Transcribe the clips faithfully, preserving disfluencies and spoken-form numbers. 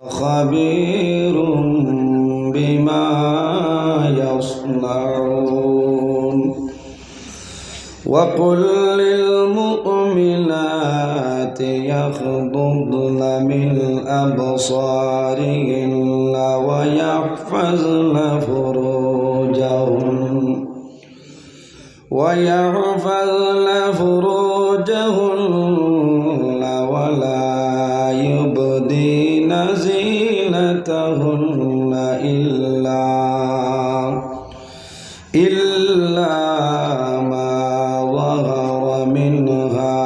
خبير بما يصنعون. وقل للمؤمنات يغضضن من أبصارهن ويحفظن فروجهن ويحفظن فروجهن ولا يبدين زينتهن إلا، إلا ما ظهر منها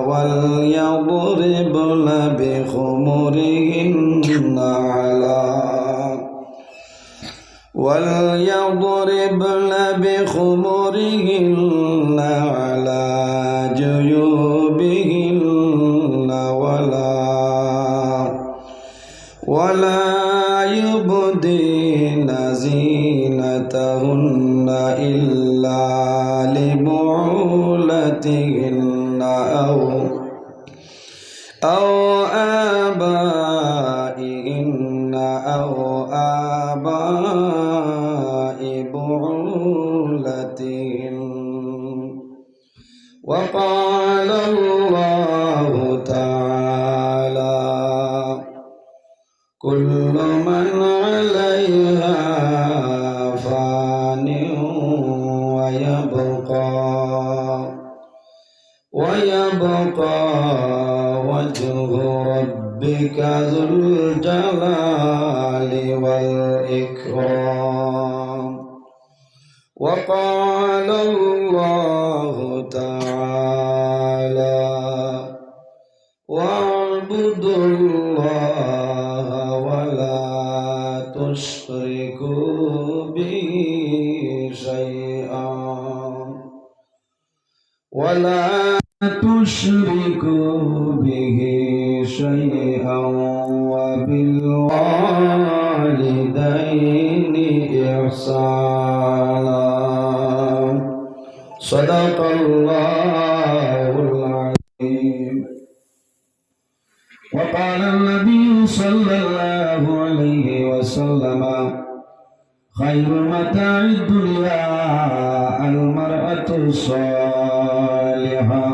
وليضربن بخمرهن على وليضربن بخمرهن على جيوبهن ولا، ولا يبدين زينتهن إلا لبعولتهن أو أو آبائهن أو آباء بعولتهن. وقال الله تعالى: كل من عليها فان ويبقى ويبقى وجه ربك ذو الجلال والإكرام. وقال الله تعالى: واعبدوا الله ولا تشركوا به شيئا ولا تشركوا به شيئا وبالوالدين إحسانا. صدق الله العظيم. وقال النبي صلى الله عليه وسلم: خير متاع الدنيا المرأة الصالحة،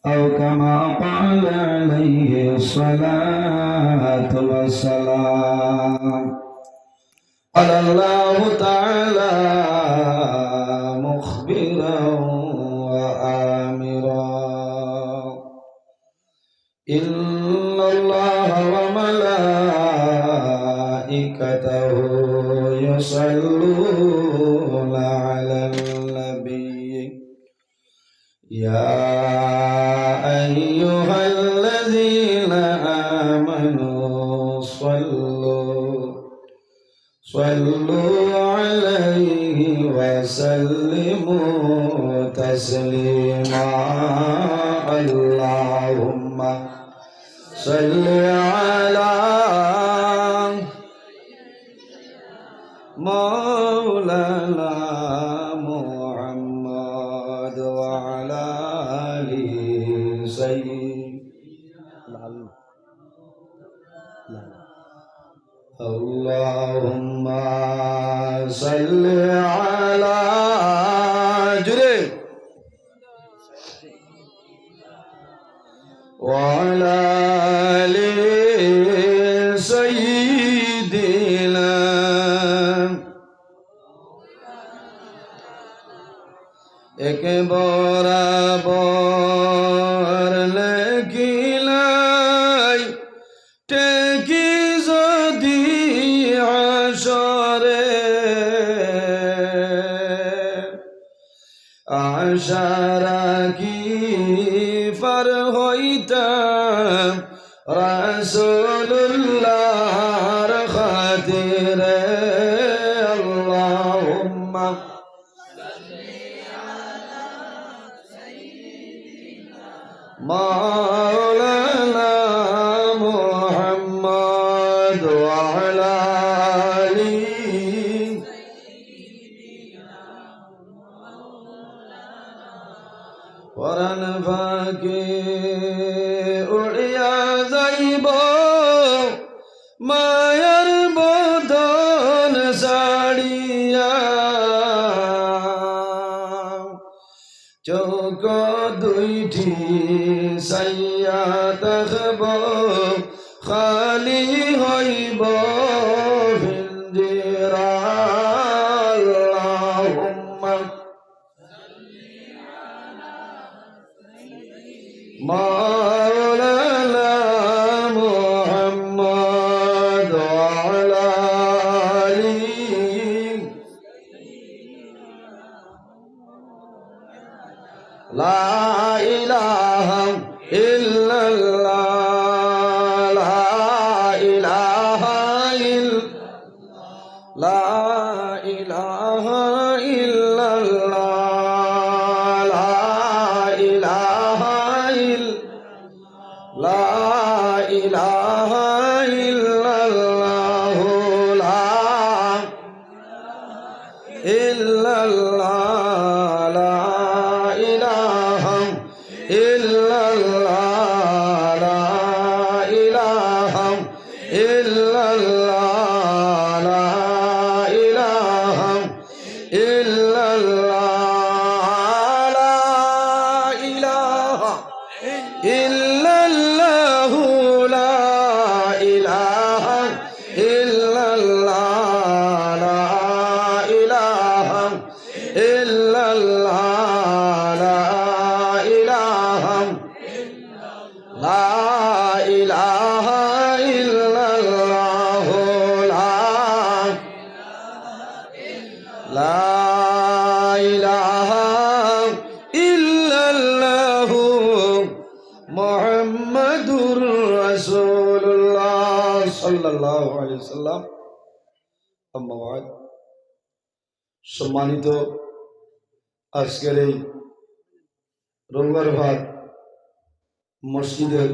أو كما قال عليه الصلاة والسلام. قال الله تعالى مخبرا وآمرا: إن الله وملائكته يصلون على النبي، يا أيها الذين آمنوا صلوا صلوا عليه وسلموا تسليما. اللهم صل على مولانا محمد وعلى آل سيدنا اللهم صل على، জোরে, وعلى آل سيدنا। এক বরাবর লেখিলাই ঠেকি যদি হাশরে, আশা রাখি পার হইতাম রাসূলুল্লাহর খাতিরে। আল্লাহুম্মা مولانا محمد وعلى آله. পরাণ পাখি উড়িয়া যাইব মায়ার বদন ছাড়িয়া চোখ দুইটি চাইয়া থাকব, খালি হইব পিঞ্জিরা। আল্লাহুম্মা মাওলানা মুহাম্মদ ওয়া আলা আলি। লা ইলাহা ইল্লাল্লাহ, লা ইলাহা ইল- لا إله إلا الله، لا إله إلا، لا إله إلا الله، لا إلا الله، لا إله إلا الله، لا إله إلا الله، لا إله إلا الله، لا إله إلا الله، لا إله إلا الله، لا إله إلا الله، لا إله، لا إله إلا الله، لا، لا إله إلا الله محمد رسول الله صلى الله عليه وسلم। أما بعد، সম্মানিত আজকের এই রবিবার ভাত মসজিদের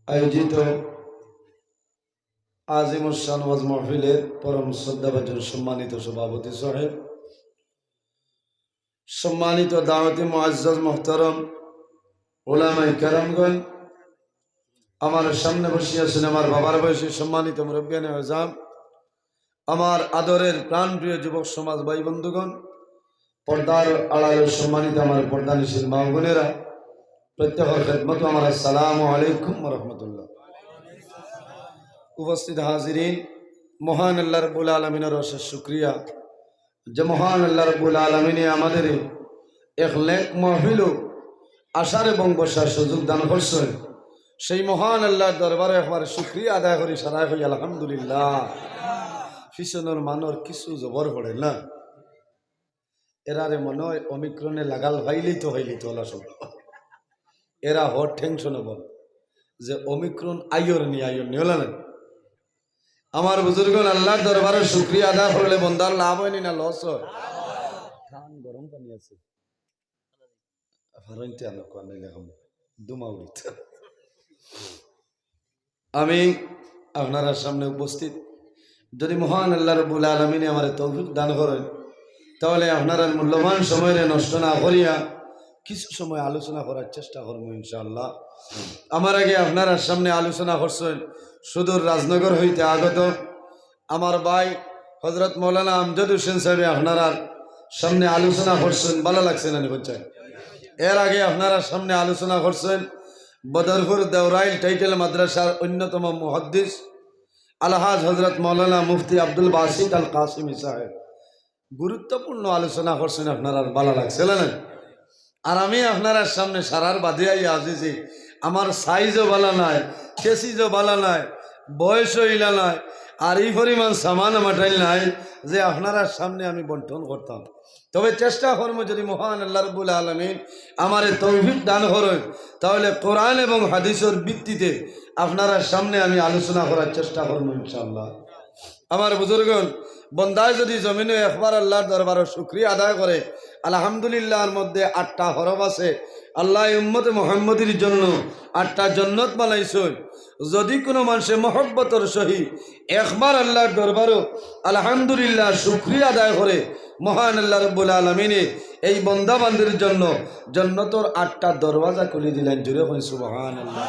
আয়োজিত আজিমুস শান ওয়াজ মাহফিলের পরম শ্রদ্ধাভাজন সম্মানিত সভাপতি সাহেব, সম্মানিত দাওয়াতি মুআজ্জাজ মুহতারাম উলামায়ে কেরামগণ, আমার সামনে বসিয়া আছেন আমার বাবার বয়সী সম্মানিত মুরব্বিয়ানে আজম, আমার আদরের প্রাণপ্রিয় যুবক সমাজ ভাই বন্ধুগণ, পর্দার আড়ালে সম্মানিত আমার পর্দানিশীল মা বোনেরা, প্রত্যেকের খেদমত আমার আসসালামু আলাইকুম ওয়া রাহমাতুল্লাহ। উপস্থিত হাজিরিন, মহান আল্লাহ রাব্বুল আলামিনের অশেষ শুকরিয়া যে মহান আল্লাহ রাব্বুল আলামিনে আমাদের এক নেক মাহফিলো আসার এবং বসার সুযোগ দান করছেন। সেই মহান আল্লাহর দরবারে একবার শুকরিয়া আদায় করি, সারাই করি আলহামদুলিল্লাহ। পিছনর মানষর কিছু জবর পড়ে না, এরারে মনে হয় অমিক্রনে লাগাল পাইলেই তো, পাইলেই তো ওলা সব। এরা হর টেনশনে বল যে অমিক্রন আইয়র নি, আইয়র নি, ওলা না? আমার বুজুর্গন, আল্লাহর দরবারে শুকরিয়া আদায় করলে বন্দার লাভ হয়নি না লস হয়? ঠান গরম পানি আছে, ফারইনতে আনো কোয়া নাইলে এখন দুমা উড়িত। আমি আপনারার সামনে উপস্থিত, যদি মহান আল্লাহ রাব্বুল আলামিনে আমারে তৌফিক দান করেন, তাহলে আপনারার মূল্যবান সময়রে নষ্ট না করিয়া কিছু সময় আলোচনা করার চেষ্টা করবো ইনশাআল্লাহ। আমার আগে আপনারার সামনে আলোচনা করছেন সুদূর রাজনগর হইতে আগত আমার ভাই হযরত মাওলানা আমজাদ হোসেন সাহেবে আপনারার সামনে আলোচনা করছেন, ভালা লাগছে না নি? এর আগে আপনারার সামনে আলোচনা করছেন বদরপুর দেওরাইল টাইটেল মাদ্রাসার অন্যতম মুহাদ্দিস আলহাজ হযরত মাওলানা মুফতি আব্দুল বাসিত আল কাসিমি সাহেব গুরুত্বপূর্ণ আলোচনা করছেন, আপনারার ভালা লাগছে না? আর আমি আপনারার সামনে সারার বাদে আইয়া আজি যে আমার সাইজও ভালা নাই, কেসিজও ভালা নাই, বয়সও ইলা নাই, আর এই পরিমাণ সামান আমার টাইল নাই যে আপনারার সামনে আমি বন্টন করতাম। তবে চেষ্টা করমু যদি মহান আল্লাহ রাব্বুল আলামিন আমারে তৌফিক দান করেন, তাহলে কোরআন এবং হাদিসের ভিত্তিতে আপনারার সামনে আমি আলোচনা করার চেষ্টা করমু ইনশাআল্লাহ। আমার বুজুর্গন, বন্দায় যদি জমিনে একবার আল্লাহর দরবারে শুকরিয়া আদায় করে, আলহামদুলিল্লাহর মধ্যে আটটা হরফ আছে। আল্লাহ এই উম্মতে মুহাম্মদীর জন্য আটটা জন্নত বানাইছইন। যদি কোনো মানুষে মহব্বতর সহিত একবার আল্লাহর দরবারও আলহামদুলিল্লাহ শুকরিয়া আদায় করে, মহান আল্লাহ রাব্বুল আলামিনে এই বন্দা বান্দির জন্য জন্নতর আটটা দরওয়াজা খুলি দিলেন। জোরে কই সুবহানাল্লাহ।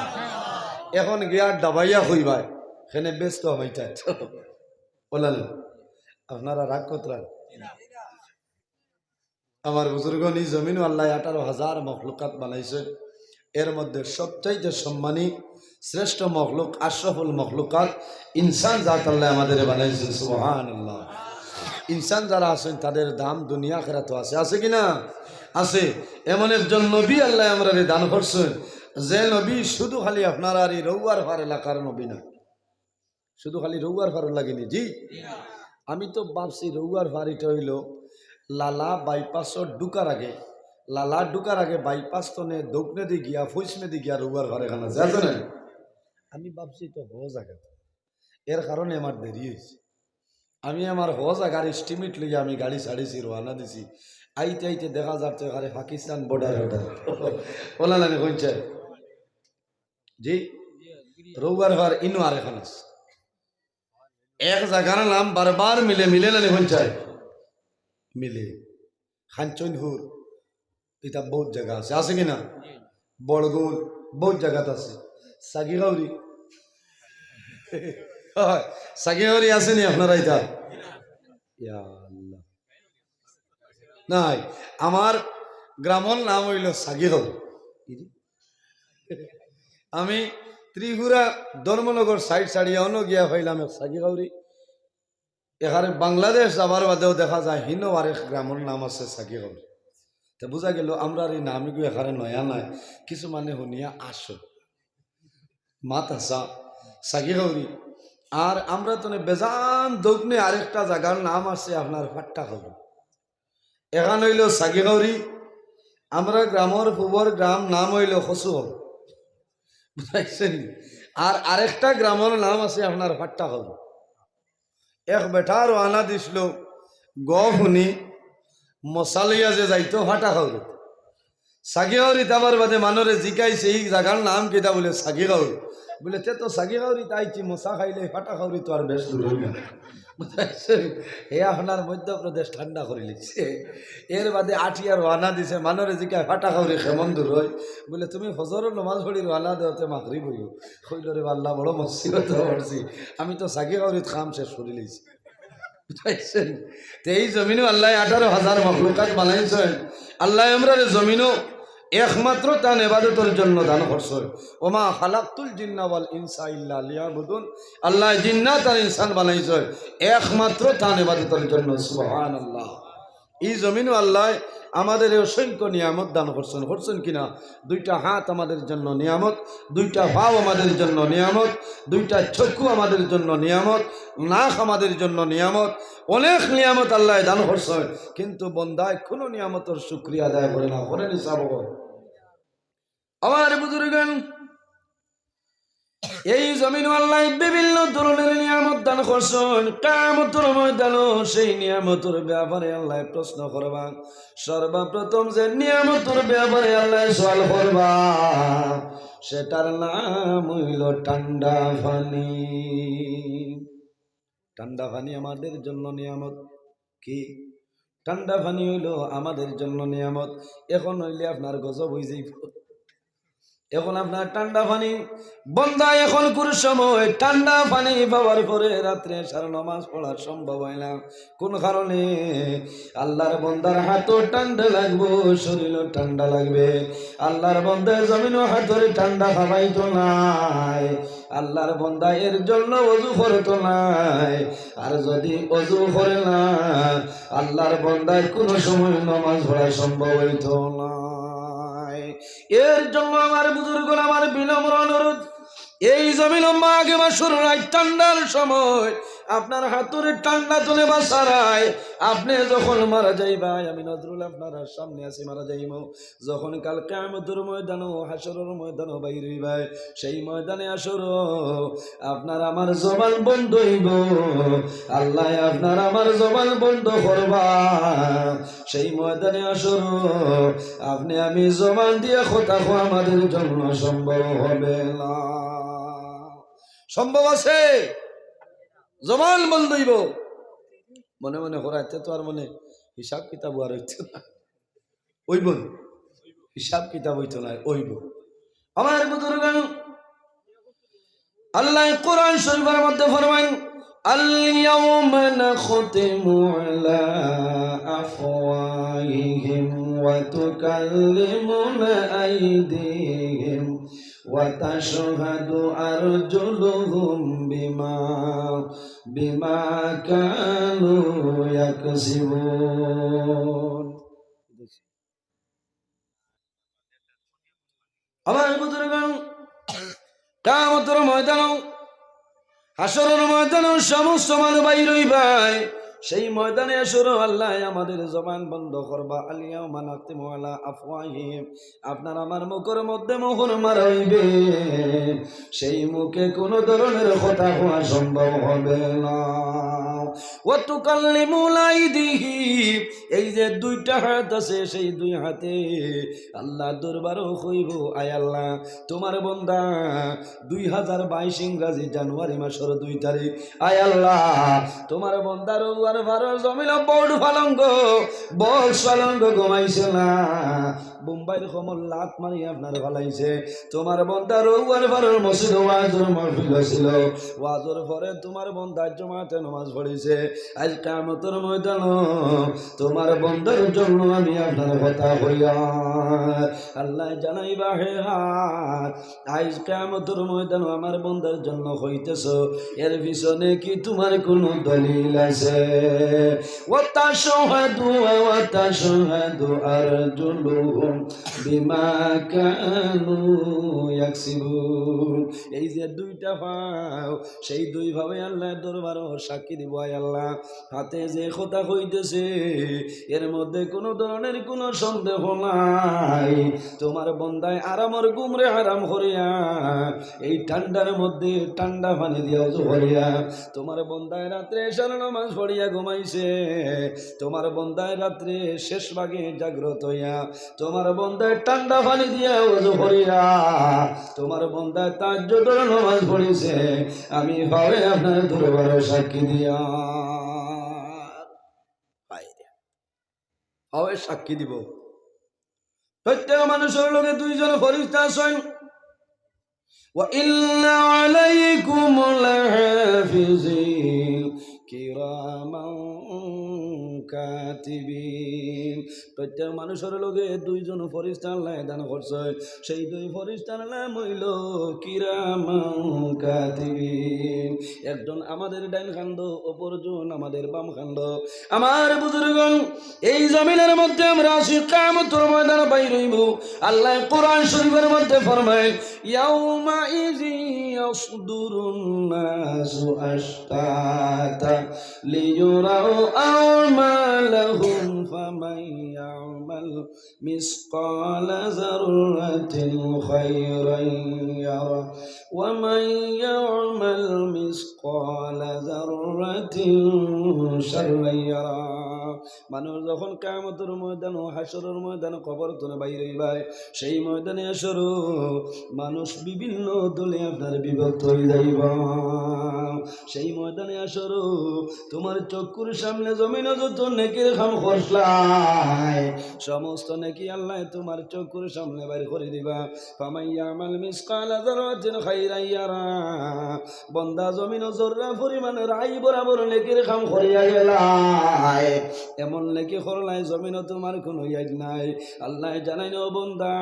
এখন গিয়া দাবাইয়া কইবায়, এখানে ব্যস্ত হইতে। বলেন, আপনারা রাগ করতেন? আমার বুজুর্গ, ই জমিনও আল্লায় আঠারো হাজার মখলুকাত বানাইছে। এর মধ্যে সবচাইতে সম্মানী, শ্রেষ্ঠ মখলুক, আশরাফুল মখলুকাত ইনসান জাত আল্লায় আমাদের বানাইছে। সুবহানাল্লাহ। ইনসান যারা আছেন, তাদের দাম দুনিয়া আখেরাতও আছে, আছে কি না? আছে। এমন একজন নবী আল্লায় আমরারে দান করছেন, যে নবী শুধু খালি আপনারার ই রৌয়ার ফার এলাকার নবী না, শুধু খালি রৌয়ার ফারর লাগি নি। জি, আমি তো ভাবছি রৌয়ার ফার ইটা অইলো লালা বাইপাসর ঢুকার আগে, লালা ঢুকার আগে বাইপাস তনে দক্ষিণেদি গিয়া, পশ্চিমেদি গিয়া রৌয়ার ফার এখান আছে, আছে না? আমি ভাবছি তো হো জাগা, এর কারণে আমার দেরি হইছে। আমি আমার হো জাগার estimate লইয়া আমি গাড়ি ছাড়িছি, রওয়ানা দিছি। আইতে আইতে দেখা যার তো এখানে পাকিস্তান border order। ওলা নানি কইছে? জি, রৌয়ার ফার ইনো আরেকখান আছে। এক জাগার নাম বারবার মিলে, মিলে নানি কইছে? মিলে। কাঞ্চনপুর, ইটা বহুত জাগা আছে, আছে কি না? বড়গুল, বহুত জাগাত আছে। সাগিগাউরি, হয়, সাগিগাউরি আছে নি আপনারা ইটা? ইয়া আল্লাহ। নাই, আমার গ্রামর নাম অইলো সাগিগাউরি। আমি ত্রিপুরা ধর্মনগর side ছাড়িয়া অনো গিয়া পাইলাম এক সাগিগাউরি। এখানে বাংলাদেশ যাবার বাদেও দেখা যায় হিনো আরেক গ্রামর নাম আছে সাগিগাউরি। তে বুঝা গেল আমরার ই নামগু এখানে নয়া নায়, কিছু মানে হুনিয়া আসো। মাত আসা, সাগিগাউরি। আর আমরা তো বেজান দক্ষিণে আরেকটা জাগার নাম আছে আপনার ফাট্টাখাউরি। এখান অইলো সাগিগাউরি, আমরার গ্রামর পূবর গ্রাম নাম অইলো কচুগাউরি। বুঝাইছে নি? আর আরেকটা গ্রামর নাম আছে আপনার ফাট্টাখাউরি। এক বেটা রওয়ানা দিছিল, গফ হুনি, মশা লইয়া যে যাইতো ফাট্টাখাউরি। সাগিগাউরি তাবার বাদে মানষরে জিকাইছে, "ই জাগার নাম কিতা?" বুলে, "সাগিগাউরি।" বুলে, "তে তো সাগিগাউরি তাইছি, মশা খাইলে ফাট্টাখাউরি তো আর বেশ দূর অইল না।" বুঝাইছে? হে আপনার মধ্যপ্রদেশ ঠান্ডা করি লিখছে। এর বাদে আটিয়া রওয়ানা দিছে, মানষরে জিকায়, "ফাট্টাখাউরি কেমন দূর অয়?" বুলে, "তুমি ফজরর নমাজ পড়ি রওয়ানা দেওতে মাগরিব অইব।" কইল, "রে আল্লাহ, বড় মুসিবত পড়ছি, আমি তো সাগিগাউরিত কাম শেষ করি লিছি।" বুঝাইছেন? তে ই জমিনও আল্লায় আঠারো হাজার মখলুকাত বানাইছেন। আল্লায় আমরারে জমিনও একমাত্র তান ইবাদতর জন্য দান করছেন। "ওমা খালাকতুল জিন্না ওয়াল ইনসা ইল্লা লিয়াবুদুন।" আল্লায় জিন্নাত আর ইনসান বানাইছেন একমাত্র তান ইবাদতর জন্য। সুবহানাল্লাহ। ই জমিনও আল্লায় আমাদের অসংখ্য নিয়ামত দান করছেন, করছেন কিনা? দুইটা হাত আমাদের জন্য নিয়ামত, দুইটা পাও আমাদের জন্য নিয়ামত, দুইটা চক্ষু আমাদের জন্য নিয়ামত, নাক আমাদের জন্য নিয়ামত, অনেক নিয়ামত আল্লায় দান করছেন, কিন্তু বন্দায় কোনো নিয়ামতর শুকরিয়া আদায় করে না, করে নি সাব। আমার বুজুর্গান, এই জমিনও আল্লায় বিভিন্ন ধরনের নিয়ামত দান করছেন। কিয়ামতর ময়দানও সেই নিয়ামতর ব্যাপারে আল্লায় প্রশ্ন করবা। সর্বপ্রথম যে নিয়ামতর ব্যাপারে আল্লায় সওয়াল করবা, সেটার নাম অইলো ঠান্ডা পানি। ঠান্ডা পানি আমাদের জন্য নিয়ামত। কি? ঠান্ডা পানি অইলো আমাদের জন্য নিয়ামত। এখন অইলে আপনার গজব অই যাইব। এখন আপনার ঠান্ডা পানি, বন্দা, এখন কোন সময় ঠান্ডা পানি পাওয়ার পরে রাত্রে এশার নমাজ পড়া সম্ভব অয় না। কোন কারণে? আল্লার বন্দার হাতও ঠান্ডা লাগবো, শরীরও ঠান্ডা লাগবে। আল্লার বন্দায় জমিনও হাতরে ঠান্ডা খাবাইতো নায়। আল্লার বন্দা এর জন্য অজু করতো নায়। আর যদি অজু করে না, আল্লার বন্দায় কোনো সময় নমাজ পড়া সম্ভব অইতো নায়। এর জন্য আমার বুজুর্গ, আমার বিনম্র অনুরোধ, এই জমিন মাঘ মাসর রাইত ঠান্ডার সময় আপনার হাতরে ঠান্ডা তনে বাঁচারায়, আপনে যখন মারা যাইবায়, আমি নজরুল আপনারার সামনে আছি, মারা যাইমু, যখন কাল কিয়ামতর ময়দানো, হাশরর ময়দানো বাইর অইবায়, সেই ময়দানে হাশরো আপনার আমার জবান বন্ধ অইবো, আল্লায় আপনার আমার জবান বন্ধ করবা। সেই ময়দানে হাশরো আপনে আমি জবান দিয়া কথা কওয়া আমাদের জন্য সম্ভব হবে না। সম্ভব আছে? জবান বন্ধ অইবো। মনে মনে করা, এতে তো আর মানে হিসাব কিতাব আর অইতো না। অইবো না? হিসাব কিতাব অইতো না, অইবো। আমার বুজুর্গ, আল্লাহ কোরআন শরীফের মধ্যে ফরমাইন, اليوم نختم على أفواههم وتكلمنا أيديهم وتشهد أرجلهم بما بما كانوا يكسبون। আমার বুজুর্গান, কিয়ামতর ময়দানো, হাশরর ময়দানো সমস্ত মানুষ বাইর অইবায়। সেই ময়দানে হাশরো আল্লাহ আমাদের জবান বন্ধ করবা। اليوم نختم على أفواههم, আপনার আমার মুখর মধ্যে মোহর মারা অইবে, সেই মুখে কোনো ধরনের কথা কওয়া সম্ভব হবে না। وتكلمنا أيديهم, এই যে দুইটা হাত আছে, সেই দুই হাতে আল্লাহ দরবারো কইবো, আয় আল্লাহ, তোমার বন্দা দুই হাজার বাইশ ইংরাজি জানুয়ারি মাসর দুই তারিখ, আয় আল্লাহ, তোমার বন্দার উয়ার ফারর জমিনো বউড ফালঙ্গ, বক্স ফালঙ্গ ঘুমাইছে না, বোম্বাইর কমর লাত মারি আপনার ফালাইছে। তোমার বন্দার উয়ার ফারর মসজিদো ওয়াজর মাহফিল আছিল, ওয়াজর পরে তোমার বন্দা জমাতে নামাজ পড়ছে। আইজ কিয়ামতর ময়দানো তোমার বন্দার জন্য আমি আপনার কথা কইয়ার। আল্লাহ জানাইবা, হে হাত, আইজ কিয়ামতর ময়দানো আমার বন্দার জন্য কইতেছো, এর পিছনে কি তোমার কোনো দলিল আছে? وتشهد وتشهد أرجلهم بما كانوا يكسبون। এই যে দুইটা পাও, সেই দুই পাওয়ে আল্লাহর দরবারো সাক্ষী দিবো, আয় আল্লাহ, হাতে যে কথা কইতেছে, এর মধ্যে কোনো ধরনের কোনো সন্দেহ নাই। তোমার বন্দায় আরামর ঘুমরে হারাম করিয়া, এই ঠান্ডার মধ্যে ঠান্ডা পানি দিয়া উজু করিয়া, তোমার বন্দায় রাত্রে এশার নামাজ পড়িয়া ঘুমাইছে, তোমার বন্দায় রাত্রে শেষ ভাগে জাগ্রত অইয়া, তোমার বন্দায় ঠান্ডা পানি দিয়া উজু করিয়া, তোমার বন্দায় তাহাজ্জুদর নামাজ পড়ছে, আমি পাওয়ে আপনার দরবারো সাক্ষী দিয়া, পাওয়ে সাক্ষী দিবো। প্রত্যেক মানুষর লগে দুইজন ফেরেশতা আছইন। وإن عليكم لحافظين كراما كاتبين। প্রত্যেক মানুষর লগে দুইজন ফেরেশতা আল্লায় দান করছে, সেই দুই ফেরেশতার নাম অইলো কিরামান কাতিবিন। একজন আমাদের ডাইন কান্দো, অপরজন আমাদের বাম কান্দো। আমার বুজুর্গন, এই জমিনর মধ্যে আমরা আছি, কিয়ামতর ময়দানো বাইর অইমু। আল্লায় কোরআন শরীফর মধ্যে ফরমাইন, يومئذ يصدر الناس أشتاتا ليروا أعمالهم فمن يعمل مثقال ذرة خيرا يره ومن يعمل مثقال ذرة شرا يره। মানুষ যখন কিয়ামতর ময়দানো, হাশরর ময়দানো কবর তনে বাইর অইবায়, সেই ময়দানে হাশরো মানুষ বিভিন্ন দলে আপনার বিভক্ত অই যাইবা। সেই ময়দানে হাশরো তোমার চক্ষুর সামনে জমিনো যত নেকির কাম করছলায়, সমস্ত নেকি আল্লায় তোমার চক্ষুর সামনে বাইর করি দিবা। فمن يعمل مثقال ذرة خيرا يره। বন্দা জমিনো জর্রা পরিমাণ রাই বরাবর নেকির কাম করিয়া গেলায়, এমন নেকি করলায় জমিনো তোমার কোনো ইয়াদ নাই। আল্লায় জানাইন, ও বন্দা,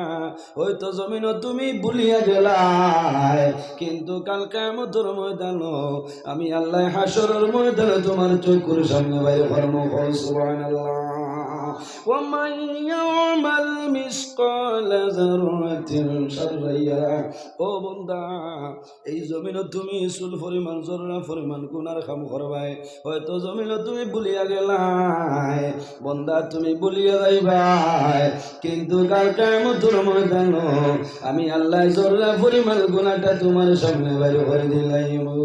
হয়তো জমিনো তুমি ভুলিয়া গেলায়, কিন্তু কাল কিয়ামতর ময়দানো আমি আল্লায় হাশরর ময়দানো তোমার চক্ষুর সামনে বাইর করমু। কও সুবহানাল্লাহ। ومن يعمل مثقال ذرة شرا يره। ও বন্দা, এই জমিনো তুমি চুল পরিমাণ, জর্রা পরিমাণ গুনার কাম করবায়, হয়তো জমিনো তুমি ভুলিয়া গেলায়, বন্দা তুমি ভুলিয়া যাইবায়, কিন্তু কাল কিয়ামতর ময়দানো আমি আল্লায় জর্রা পরিমাণ গুনাটা তোমার সামনে বাইর করি দিলাইমু।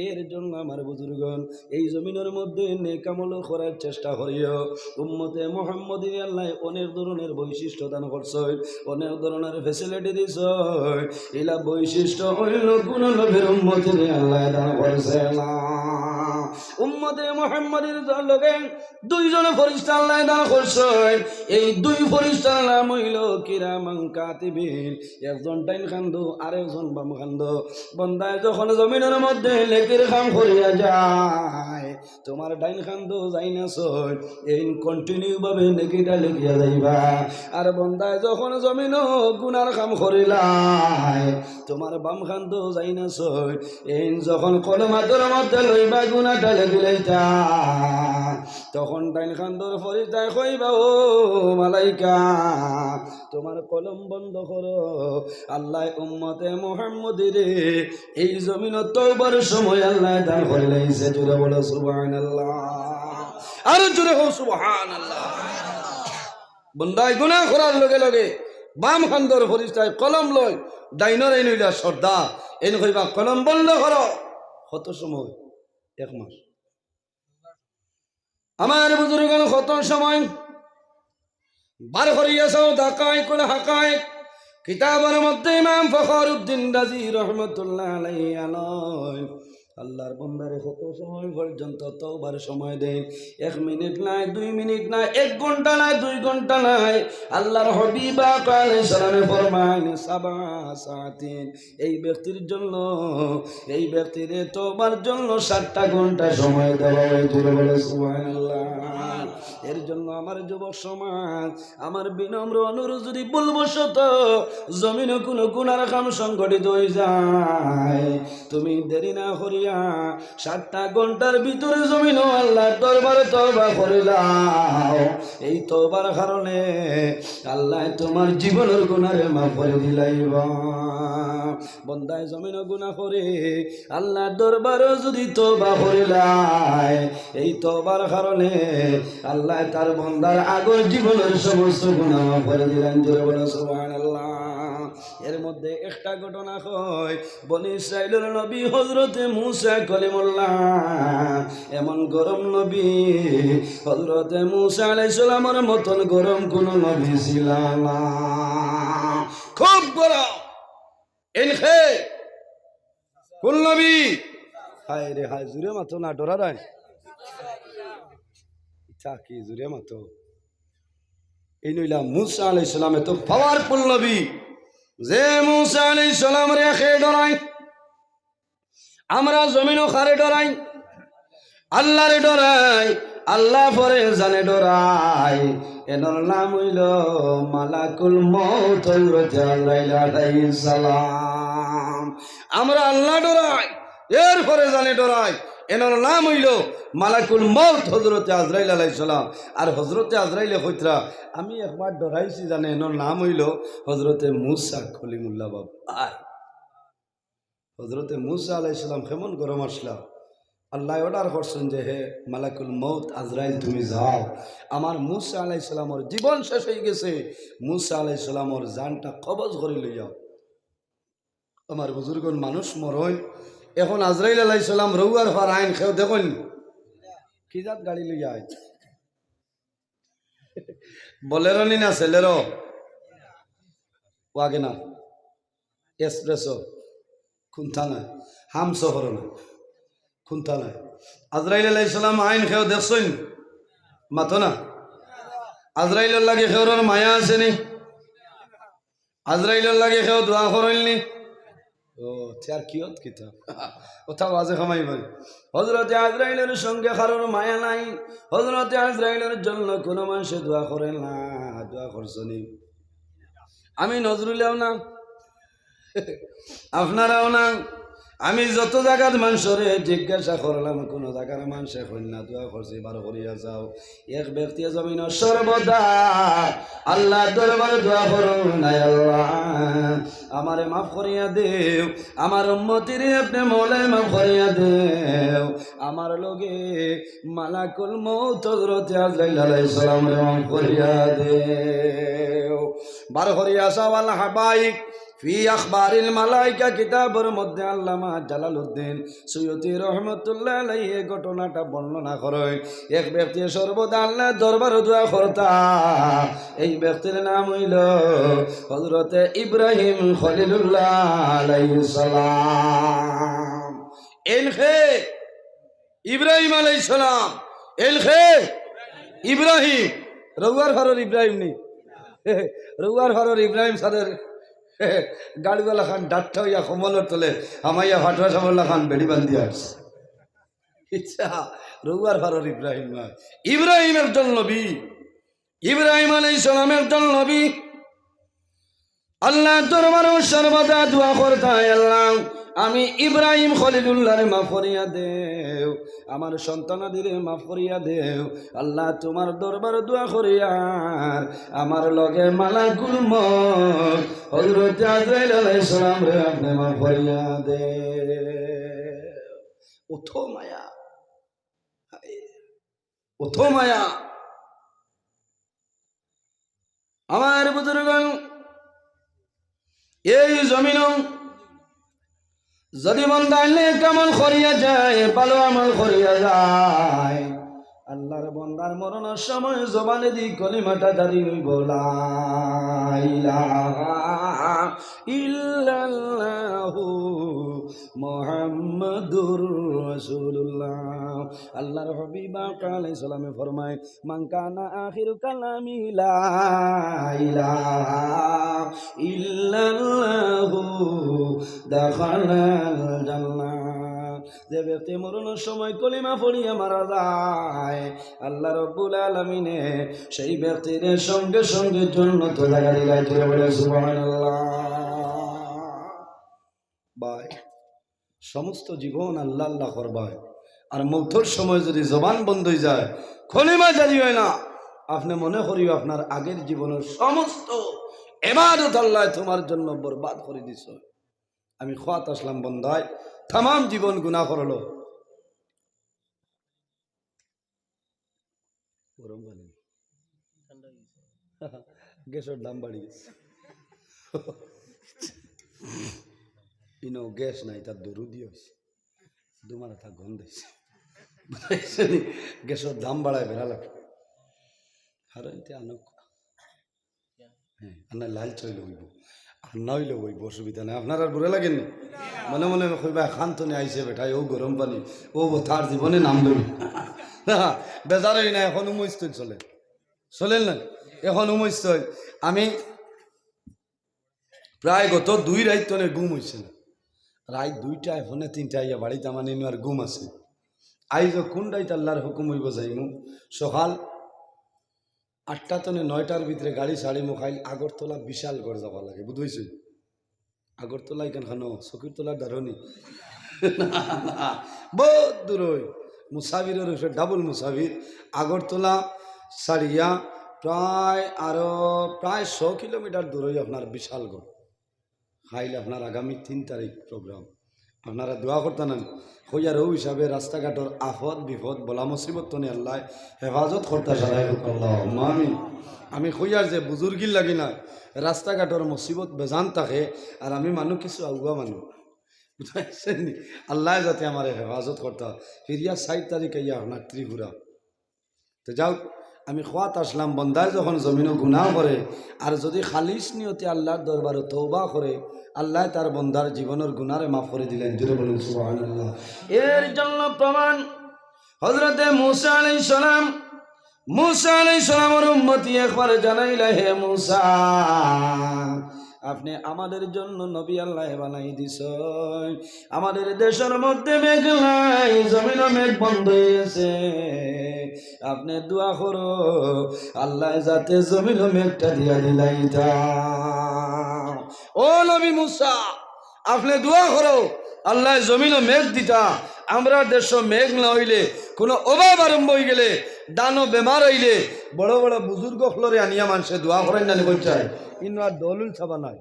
এর জন্য আমার বুজুর্গন, এই জমিনর মধ্যে নেক আমল করার চেষ্টা করিও। উম্মতে মুহাম্মদীরে আল্লায় অনেক ধরনের বৈশিষ্ট্য দান করছইন, অনেক ধরনের facility দিছইন। ইলা বৈশিষ্ট্য অইন্য কুনু নবীর উম্মতরে আল্লায় দান করছে না। উম্মতে মুহাম্মদীর লগে দুইজন ফেরেশতা আল্লায় দান করছইন। এই দুই ফেরেশতার নাম অইলো কিরামান কাতিবিন, একজন ডাইন কান্দো, আরেকজন বাম কান্দো। বন্দায় যখন জমিনর মধ্যে নেকির কাম করিয়া যায়, তুমার ডাইন কান্দো যাইন আছইন, এইন continue ভাবে নেকিটা লেখিয়া যাইবা। আর বন্দায় যখন জমিনো গুনার কাম করিলায়, তুমার বাম কান্দো যাইন আছইন, এইন যখন কলম আতর মধ্যে লইবা গুনাটা লেখিলাইতা, তখন ডাইন কান্দর ফেরেশতায় কইবা, "ও মালাইকা, তুমার কলম বন্ধ করো।" আল্লায় উম্মতে মুহাম্মদীরে এই জমিনো তওবার সময় আল্লায় দান করিলাইছে। জোরে বলো সুবহানাল্লাহ। আরো জোরে কও সুবহানাল্লাহ। বন্দায় গুনা করার লগে লগে বাম কান্দর ফেরেশতায় কলম লয়, ডাইনর এইন অইলা সর্দার, এইন কইবা, "কলম বন্ধ করো।" কত সময়? এক মাস। আমার বুজুর্গগণ, কত সময় বার করিয়া চাও, দাকাইকুল হাকাইক কিতাবর মধ্যে ইমাম ফখরুদ্দিন রাজি রহমতুল্লাহ আলাইহি আনইন, আল্লাহর বন্দারে কত সময় পর্যন্ত তওবার সময় দেইন। এক মিনিট নায়, দুই মিনিট নায়, এক ঘন্টা নায়, দুই ঘন্টা নায়। আল্লাহর হাবিব আকা আলাইহিস সালামে ফরমাইন, "সাবা সাআতিন।" এই ব্যক্তির জন্য, এই ব্যক্তিরে তওবার জন্য সাতটা ঘন্টা সময় দেওয়া হয়। জোরে বলো সুবহানাল্লাহ। এর জন্য আমার যুবক সমাজ, আমার বিনম্র অনুরোধ, যদি ভুলবশত জমিনো কুনু গুনার কাম সংঘটিত অই যায়, তুমি দেরি না করিয়া সাতটা ঘন্টার ভিতরে জমিনো আল্লাহর দরবারে তওবা করিলাও। এই তওবার কারণে আল্লায় তুমার জীবনর গুনারে মাফ করি দিলাইবা। বন্দায় জমিনো গুনা করে, আল্লাহর দরবারো যদি তওবা করিলায়, এই তওবার কারণে আল্লায় তার বন্দার আগর জীবনর সমস্ত গুনা মাফ করি দিলাইন। জোরে বলো সুবহানাল্লাহ। এর মধ্যে একটা ঘটনা কই, বনি ইসরাইলর নবী হযরতে মুসা কলিমুল্লাহ, এমন গরম নবী, হযরতে মুসা আলাইহিস সালামর মতন গরম কুনু নবী ছিল না। খুব গরম। এইন কে? কুন নবী? হায় রে হায়, জুরে মাতো না, ডরাইন। ইতা কি জুরে মাতো? এইন অইলা মুসা আলাইহিস সালাম, এত powerful নবী, যে মুসা আলাইহিস সালামরে কে ডরাইন। আমরা জমিনো কারে ডরাই? আল্লাহরে ডরাই। আল্লাহ পরে যানে ডরাই, এনর নাম অইলো মালাকুল মউত হযরতে আজরাইল আলাইহিস সালাম। আমরা আল্লাহ ডরাই, এর পরে যানে ডরাই, এনর নাম অইলো মালাকুল মউত হযরতে আজরাইল আলাইহিস সালাম। আর হযরতে আজরাইলে কইতরা, "আমি একবার ডরাইছি যানে, এনর নাম অইলো হযরতে মুসা কলিমুল্লাহ।" বাবা, হযরতে মুসা আলাইহিস সালাম কেমন গরম আছলা, আল্লায় order করছইন যে, "হে মালাকুল মউত আজরাইল, তুমি যাও।" আমার মুসা আলাইহিস সালামর জীবন শেষ অই গেছে, মুসা আলাইহিস সালামর জানটা কবজ করি লইয়াও। আমার বুজুর্গগণ, মানুষ মরইন, এখন আজরাইল আলাইহিস সালাম রউয়ার ফার আইন, কেউ দেখইন নি? কি জাত গাড়ি লইয়া আইন? Bolero নি না Celerio? WagonR, Expresso, কুনটা নায়? হামসফর নায়, কুনটা নায়? আজরাইল আলাইহিস সালাম আইন কেউ দেখছইন? মাতো না। আজরাইলর লাগি কেউর মায়া আছে নি? আজরাইলর লাগি কেউ দোয়া করইন নি? ও, তে আর কিয়ত কিতা? ওটা ওয়াজে কামাই ভাই। হযরতে আজরাইলর সঙ্গে কারোর মায়া নাই। হযরতে আজরাইলর জন্য কুনু মানষে দোয়া করে না, দোয়া করছইন নি? আমি নজরুলেও না, আপনারাও না। আমি যত জাগাত মানষরে জিজ্ঞাসা করলাম, কুনু জাগার মানষে কইন না দোয়া করছি, বার করিয়া যাও। এক ব্যক্তি জমিনো সর্বদা আল্লাহর দরবারো দোয়া করইন, "আয় আল্লাহ, আমারে মাফ করিয়া দেও, আমার উম্মতিরে আপনে মওলায় মাফ করিয়া দেও।" আমার লগে মালাকুল মউত হযরতে আজরাইল আলাইহিস সালামরে মাফ করিয়া দেও। বার করিয়া চাও আল হাকাইক ফি আখবারিল মালাইকা কিতাবর মধ্যে আল্লামা জালালউদ্দিন সুয়ুতি রহমতুল্লাহ আলাইহি এই ঘটনাটা বর্ণনা করইন। এক ব্যক্তি সর্বদা আল্লাহর দরবারো দোয়া করতা, এই ব্যক্তির নাম অইলো হযরতে ইব্রাহিম খলিলুল্লাহ আলাইহিস সালাম। এনকে ইব্রাহিম আলাইহিস সালাম। এলখে ইব্রাহিম, রউয়ার ফারর ইব্রাহিম নি? রউয়ার ফারর ইব্রাহিম সারের গাড়ুয়া লাখান ডাট্টা অইয়া কমলর তলে হামাইয়া ফাটুয়া সাবর লাখান বেড়ি বান্ধিয়া আছে। ইচ্ছা, রউয়ার ফারর ইব্রাহিম নয়। ইব্রাহিম একজন নবী, ইব্রাহিম আলাইহিস সালাম একজন নবী। আল্লার দরবারো সর্বদা দোয়া করতা, "আল্লাহ, আমি ইব্রাহিম খলিলুল্লাহরে মাফ করিয়া দেও, আমার সন্তানাদিরে মাফ করিয়া দেও।" আল্লাহ, তুমার দরবারো দোয়া করিয়ার আমার লগে মালাকুল মউত হযরত আজরাইল আলাইহিস সালামরে আপনে মাফ করিয়া দেও। অত মায়া, অত মায়া। আমার বুজুর্গ, এই জমিনো যদি বন্দায় নেক আমল করিয়া যায়, ভালো আমল করিয়া যায়, আল্লার বন্দার মরণর সময় জবানেদি কলিমাটা জারি অইবো, লা ইলাহা ইল্লাল্লাহু মুহাম্মাদুর রাসূলুল্লাহ। আল্লার হাবিব আকা আলাইহিস সালামে ফরমায়, "মান কানা আখিরু কালামিহি লা ইলাহা ইল্লাল্লাহু দাখালাল জান্নাহ।" যে ব্যক্তি মরণর সময় কলিমা পড়িয়া মারা যায়, আল্লাহ রাব্বুল আলামিনে সেই ব্যক্তিরে সঙ্গে সঙ্গে জন্নতো জাগা দিলাইতরা, বলে সুবহানাল্লাহ। ভাই, সমস্ত জীবন আল্লাহ আল্লাহ করবায়, আর মউতর সময় যদি জবান বন্ধ অইযায়, কলিমা জারি অয় না, আপনে মনে করিও আপনার আগের জীবনর সমস্ত ইবাদত আল্লায় তুমার জন্য বরবাদ করি দিছে। আমি কওয়াত আছলাম বন্দায় তামাম জীবন গুনা করলো। গরম পানি। গ্যাসর দাম বাড়ি গেছে। ইনো গ্যাস নাই, তার দরুদি অইছে। দুমারা তা গন্ধ অইছে। বুঝাইছে নি? গ্যাসর দাম বাড়ায় বেড়া লাগে। আর এতে আনক। হ্যাঁ, আর না লাল চইলে অইবো। আর না অইলে অইবো, অসুবিধা নাই। আপনার আর বুড়া লাগেনি? মনে মনে কইবা, "খান তো নিয়ে আইছে বেটা, ও গরম পানি, ও তার জীবনে নাম লই।" বেজার অই না, এখন উমস্ত চলে। চলেন না? এখন উমস্ত। আমি প্রায় গত দুই রাইত তনে ঘুম অইছে না। রাইত দুইটায়, পৌনে তিনটায় আইয়া বাড়িত আমার নিনু আর ঘুম আছে। আইজ কোন রাইত আল্লার হুকুম অইবো যাইমু। সকাল আটটা তনে নয়টার ভিতরে গাড়ি ছাড়িমু, কাইল আগরতলা বিশালগড় যাওয়া লাগে, বুঝ অইছে? আগরতলা ইখান খানো, সকিরতলা ডারনি। না, না, বউত দূর অই। মুসাফিরর উপরে ডাবল মুসাফির। আগরতলা ছাড়িয়া প্রায় আরো প্রায় শ কিলোমিটার দূর অই আপনার বিশালগড়। কাইল আপনার আগামী তিন তারিখ প্রোগ্রাম। আপনারা দোয়া করতা না, কইয়ার অউ হিসাবে রাস্তাঘাটর আফত বিপদ বলা মুসিবত তনে আল্লায় হেফাজত করতা সারাই হোক, আল্লাহুম্মা আমিন। আমি কইয়ার যে বুজুর্গির লাগি না, রাস্তাঘাটর মুসিবত বেজান থাকে, আর আমি মানুষ কিছু আগুয়া মানুষ, বুঝছেন নি? আল্লায় যাতে আমারে হেফাজত করতা, ফিরিয়া চাইর তারিখ আইয়া আপনার ত্রিপুরা। তো যাউক, আমি কওয়াত আছলাম, বন্দায় যখন জমিনো গুনা করে, আর যদি খালিস নিয়তে আল্লার দরবারো তওবা করে, আল্লায় তার বন্দার জীবনর গুনারে মাফ করি দিলাইন। জোরে বলুন সুবহানাল্লাহ। এর জন্য প্রমাণ হযরতে মুসা আলাইহিস সালাম, মুসা আলাইহিস সালামর উম্মতি একবার জানাইলা, "হে মুসা, আপনে আমাদের জন্য নবী আল্লায় বানাই দিছইন। আমাদের দেশর মধ্যে মেঘ নাই, জমিনো মেঘ বন্ধ অই গেছে। আপনে দোয়া করো, আল্লায় যাতে জমিনো মেঘটা দিয়া দিলাইতা।" ও নবী মুসা, আপনে দোয়া করো, আল্লায় জমিনো মেঘ দিতা। আমরার দেশো মেঘ না অইলে, কুনু অভাব আরম্ভ অই গেলে, দানো বেমার অইলে, বড় বড় বুজুর্গ অকলরে আনিয়া মানষে দোয়া করাইন না নি কইন চাই। ইনো আর দলিল চাবা নাই।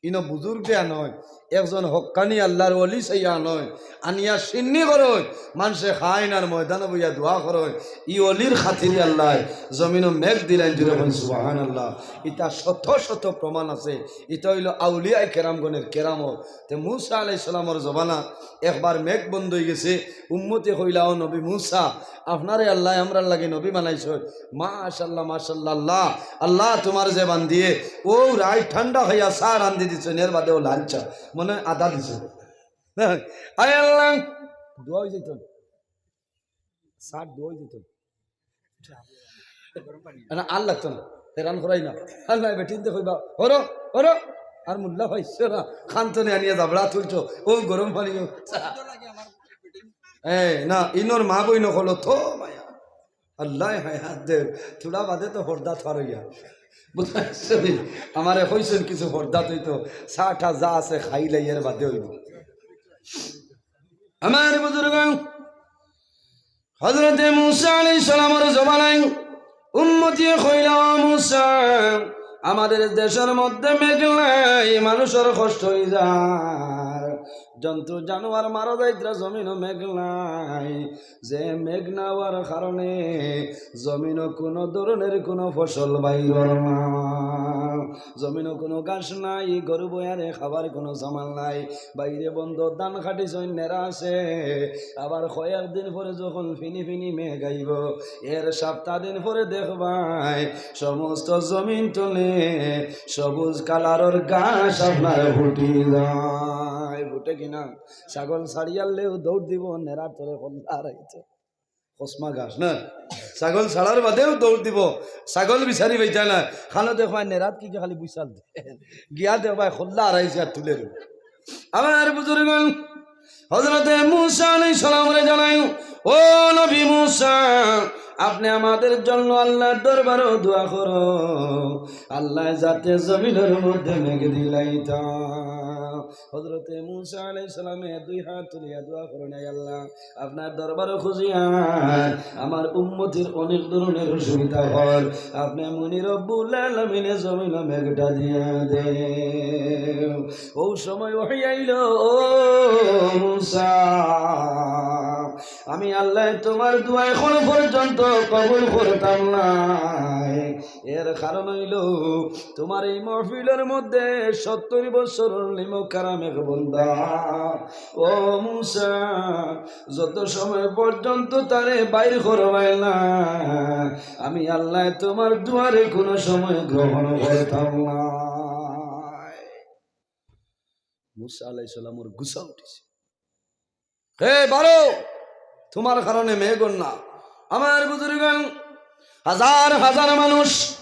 ইনো বুজুর্গে আনইন, একজন হক্কানি আল্লার ওলি চাইয়া আনইন, আনিয়া সিন্নি করইন, মানষে খাইন আর ময়দানো বইয়া দোয়া করইন। ই ওলির খাতিরে আল্লায় জমিনো মেঘ দিলাইন, জোরে কইন সুবহানাল্লাহ। ইতা শত শত প্রমাণ আছে। ইতা অইলো আউলিয়ায়ে কেরামগণের কেরামত। তে মুসা আলাইহিস সালামর জমানা একবার মেঘ বন্ধ অই গেছে, উম্মতে কইলা, "ও নবী মুসা, আপনারে আল্লায় আমরার লাগি নবী বানাইছইন।" মাশাআল্লাহ, মাশাআল্লাহ, আল্লাহ, আল্লাহ তুমার যে বান্দিয়ে, অউ রাইত ঠান্ডা খাইয়া চা রান্ধি দিছইন, এর বাদে অউ লাল চা, মনে অয় আদা দিছইন। আয় আল্লাহ, দোয়া অই যাইতো। সার দই দিত না। না, আর লাগতো না। হেরান করাই না। আর নাই বেটিন দেখো বা, হরো, হরো। আর মোল্লা পাইছো না। খান্তনে আনিয়া জাবড়া তুলছো। ও গরম পানি ও। এ, না, ইনোর মা বইন অকল তো মায়া। আল্লায় হায়াত দেউক। থুড়া বাদে তো হর্দা থার অইয়া। বুঝছো নি? আমারে কইছইন কিছু হর্দা তুই তো চা টা যা আছে খাইলে এর বাদে অইব। আমার বুজুর্গ, হযরতে মুসা আলাইহিস সালামর জমানায় উম্মতিয়ে কইলা, "ও মুসা, আমাদের দেশর মধ্যে মেঘ নাই, মানুষর কষ্ট অই যায়, জন্তু জানোয়ার মারা যাইতরা, জমিনো মেঘ নাই।" যে মেঘ না অওয়ার কারণে জমিনো কুনু ধরনের কুনু ফসল বাইরর না, জমিনো কুনু ঘাস নাই, গরু বয়ারে খাবার কুনু সামান নাই, বাইরে বন্দো ধান কাটিছইন, নেড়া আছে, আবার কয়েকদিন পরে যখন ফিনি ফিনি মেঘ আইব, এর সপ্তাহ দিন পরে দেখবায় সমস্ত জমিন তলে সবুজ কালারর ঘাস আপনার ফুটি যায়। ফুটে কিনা? ছাগল ছাড়িয়ারলেও দৌড় দিব, নেড়ার তলে কল্লা হারাইতো। কসমা ঘাস না? ছাগল ছাড়ার বাদেও দৌড় দিব, ছাগল বিচারি পাইতা না। খানো দেখবায় নেড়াত কি কি খালি বুঝাল দে, গিয়া দেখবায় কল্লা হারাইছে আর তুলে রইল। আমার বুজুর্গণ, হযরতে মুসা আলাইহিস সালামরে জানাই, "ও নবী মুসা, আপনি আমাদের জন্য আল্লাহর দরবারো দোয়া করো, আল্লায় যাতে জমিনর মধ্যে মেঘ দিলাইতা।" হযরতে মুসা আলাইহিস সালামে দুই হাত তুলিয়া দোয়া করইন, "আয় আল্লাহ, আপনার দরবারো খুজিয়ার আমার উম্মতির অনেক ধরনের অসুবিধা অর, আপনি মনি রব্বুল আলামিনে জমিনো মেঘটা দিয়া দেও।" ও সময় ওহী আইল, "ও মুসা, আমি আল্লায় তোমার দোয়া এখনো পর্যন্ত কবুল করতাম নায়। এর কারণ অইল, তোমার এই মাহফিলর মধ্যে সত্তর বছরর নিমক হারাম এক বন্দা। ও মুসা, যত সময় পর্যন্ত তারে বাইর করবায় না, আমি আল্লায় তোমার দোয়ারে কুনু সময় গ্রহণ করতাম নায়।" মুসা আলাইহিস সালামর গুসা উঠিছে। "হে বারো, তোমার কারণে মেঘ অর না।" আমার বুজুর্গণ, হাজার হাজার মানুষ,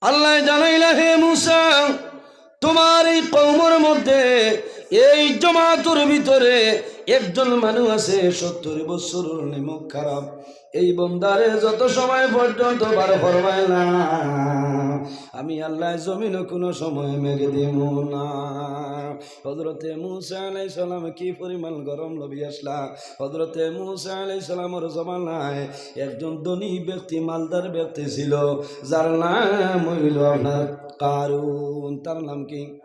আল্লায় জানাইলা, "হে মুসা, তোমার এই কওমর মধ্যে, এই জমাতর ভিতরে একজন মানুষ আছে, সত্তর বছরর নিমক হারাম। এই বন্দারে যত সময় পর্যন্ত বার করবায় না, আমি আল্লায় জমিনো কুনু সময় মেঘ দিমু না।" হযরতে মুসা আলাইহিস সালাম কি পরিমাণ গরম লবি আসলা। হযরতে মুসা আলাইহিস সালামর জমানায় একজন ধনী ব্যক্তি, মালদার ব্যক্তি ছিল, যার নাম অইল আপনার কারুন। তার নাম কি?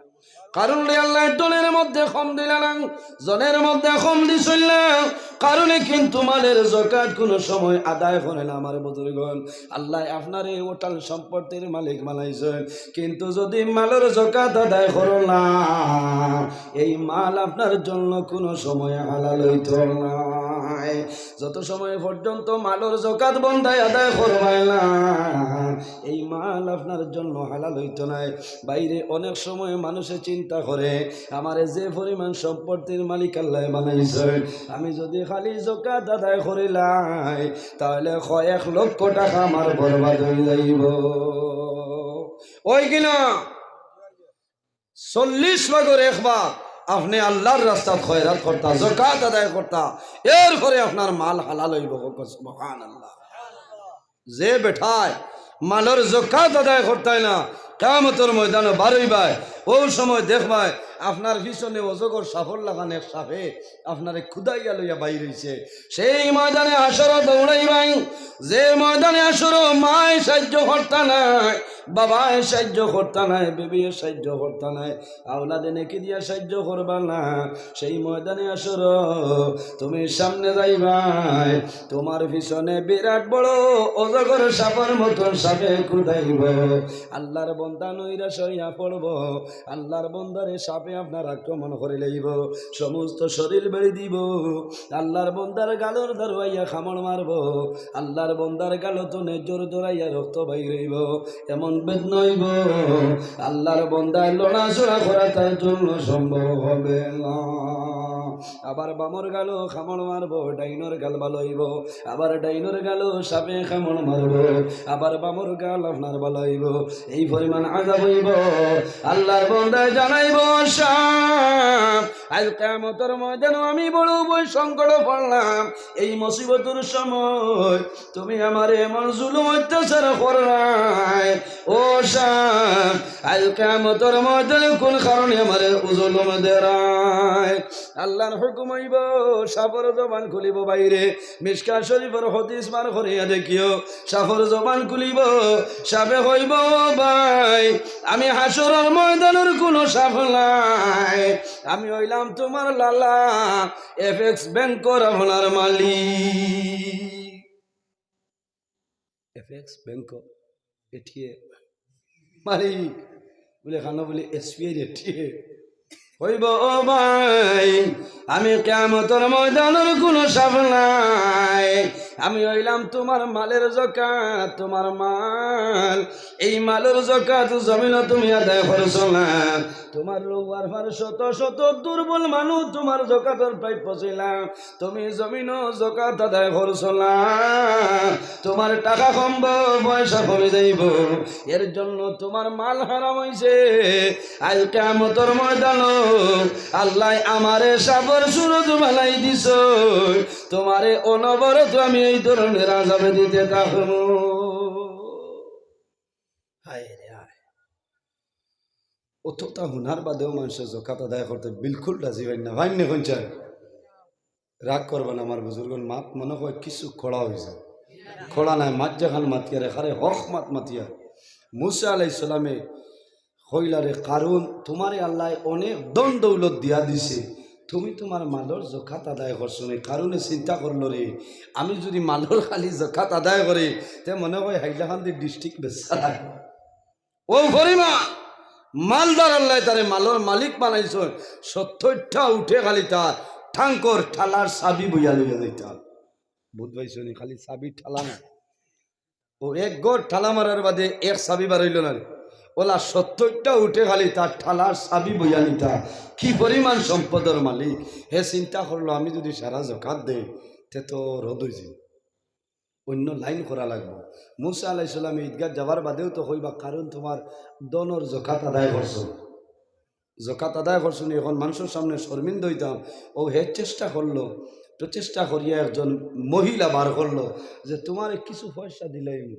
কারুনরে আল্লায় ধনের মধ্যে কম দিলা না, জনের মধ্যে কম দিছইন না। কারুনে কিন্তু মালর যাকাত কুনু সময় আদায় করে না। আমার বুজুর্গণ, আল্লায় আপনারে অটাল সম্পত্তির মালিক বানাইছইন, কিন্তু যদি মালর যাকাত আদায় করো না, এই মাল আপনার জন্য কুনু সময় হালাল অইতো নায়। যত সময় পর্যন্ত মালর যাকাত বন্দায় আদায় করবায় না, এই মাল আপনার জন্য হালাল অইতো নায়। বাইরে অনেক সময় মানুষে চিন্তা করে, "আমারে যে পরিমাণ সম্পত্তির মালিক আল্লায় বানাইছইন, আমি যদি খালি যাকাত আদায় করিলাই, তাহলে কয়েক লক্ষ টাকা আমার বরবাদ অই যাইব।" অয় কি না? চল্লিশ ভাগর এক ভাগ আপনে আল্লার রাস্তাত খয়রাত করতা, যাকাত আদায় করতা, এরপরে আপনার মাল হালাল অইব। কউক্কা সুবহানাল্লাহ। যে বেটায় মালর যাকাত আদায় করতায় না, কিয়ামতর ময়দানো বারইবায়, অউ সময় দেখবায় আপনার পিছনে অজগর সাপর লাখান এক সাপে আপনারে কুদাইয়া লইয়া বাইর অইছে। সেই ময়দানে হাশরো দৌড়াইবায়, যে ময়দানে হাশরো মায় সাইয্য করতা নায়, বাবায় সাইয্য করতা নায়, বিবিয়ে সাইয্য করতা নায়, আওলাদে নেকি দিয়া সাইয্য করবা না, সেই ময়দানে হাশরো তুমি সামনে যাইবায়, তুমার পিছনে বিরাট বড় অজগর সাপর মতন সাপে কুদাইব। আল্লার বন্দা নৈরাশ অইয়া পড়ব, আল্লার বন্দারে সাপে আপনার আক্রমণ করি লইব, সমস্ত শরীর বেড়ি দিব, আল্লার বন্দার গালর দারু আইয়া কামড় মারব, আল্লার বন্দার গালো তনে জোর জোরাইয়া রক্ত বাইর অইব, এমন বেদনা অইব, আল্লার বন্দায় লড়াচড়া করা তার জন্য সম্ভব হবে না। আবার বামর গালো কামড় মারবো, ডাইনর গাল ভালা অইবো। আবার ডাইনর গালো সাপে কামড় মারবো, আবার বামর গাল আপনার ভালা অইবো। এই পরিমাণ আযাব অইবো। আল্লাহর বন্দায় জানাইবো, "সাপ, আইজ কিয়ামতর ময়দানো আমি বড় ভয় সংকটে পড়লাম। এই মুসিবতর সময় তুমি আমারে এমন জুলুম অত্যাচার কররায়। ও সাপ, আইজ কিয়ামতর ময়দানো কুন কারণে আমারে জুলুম দেরায়?" আল্লাহর হুকুম অইবো, সাপর জবান খুলিবো বাইরে। মিশকাত শরীফর হাদিস বার করিয়া দেখিও, সাপর জবান খুলিবো, সাপে কইবো, "ও ভাই, আমি হাশরর ময়দানর কুনু সাপ নায়, আমি অইলাম তুমার লালা, এপেক্স ব্যাংকর আপনার মালিক।" এপেক্স ব্যাংকর এটিএম মালিক, বুলে, "কানো?" বুলে, "এসবিআই এটিএম।" কইবো, "ও ভাই, আমি কিয়ামতর ময়দানর কুনু সাপ নায়, আমি অইলাম তুমার মালর জকাত, তুমার মাল, এই মালর জকাত জমিনো তুমি আদায় করছো না, তুমার রুয়ার ফার শত শত দুর্বল মানুষ তুমার জকাতর প্রাপ্য ছিলা, তুমি জমিনো জকাত আদায় করছো না, তুমার টাকা কমবো, পয়সা কমি যাইবো, এর জন্য তুমার মাল হারাম অইছে। আইজ কিয়ামতর ময়দানো আল্লায় আমারে সাপর সুরত বানাই দিছইন, তুমারে অনবরত আমি এই ধরনের আযাব দিতে থাকমু।" হায় রে হায়। অততা হুনার বাদেও মানষে জকাত আদায় করতে বিলকুল রাজি অইন না, অইন না? কইন চাই, রাগ করবা না আমার বুজুর্গন, মাত মনো অয় কিছু কড়া অইযায়। কড়া নায়, মাত যেখান মাতিয়ার, এখানে হক মাত মাতিয়ার। মুসা আলাইহিস সালামে কইলা, "রে কারুন, তুমারে আল্লায় অনেক ধন দৌলত দিয়া দিছে, তুমি তুমার মালর জকাত আদায় করছো না।" কারুনে চিন্তা করলো, "রে, আমি যুদি মালর খালি জকাত আদায় করি, তে মনো অয় হাইলাকান্দি ডিস্ট্রিক্ট বেচা লাগবো।" অউ পরিমাণ মালদার আল্লায় তারে মালর মালিক বানাইছইন। সত্তইরটা উটে খালি তার টাঙ্কর ঠালার চাবি বইয়া লইয়া যাইতা। বুঝ পাইছো নি? খালি চাবির ঠালা না। অউ এক ঘর ঠালা মারার বাদে এক চাবি বারইলো না রে। অলা সত্তইরটা উটে খালি তার ঠালার চাবি বইয়া নিতা। কি পরিমাণ সম্পদর মালিক। হে চিন্তা করলো, "আমি যুদি সারা জকাত দেই, তে তো রদ অইযিবো।" অইন্য লাইন করা লাগবো। মুসা আলাইহিস সালামে ইদগাত যাওয়ার বাদেও তো কইবা, "কারুন তুমার ধনর জকাত আদায় করছো, জকাত আদায় করছো নি, অখন মানষর সামনে শরমিন্দা অইতাম।" অউ হে চেষ্টা করলো, প্রচেষ্টা করিয়া একজন মহিলা বার করলো যে, "তুমারে কিছু পয়সা দিলাইমু,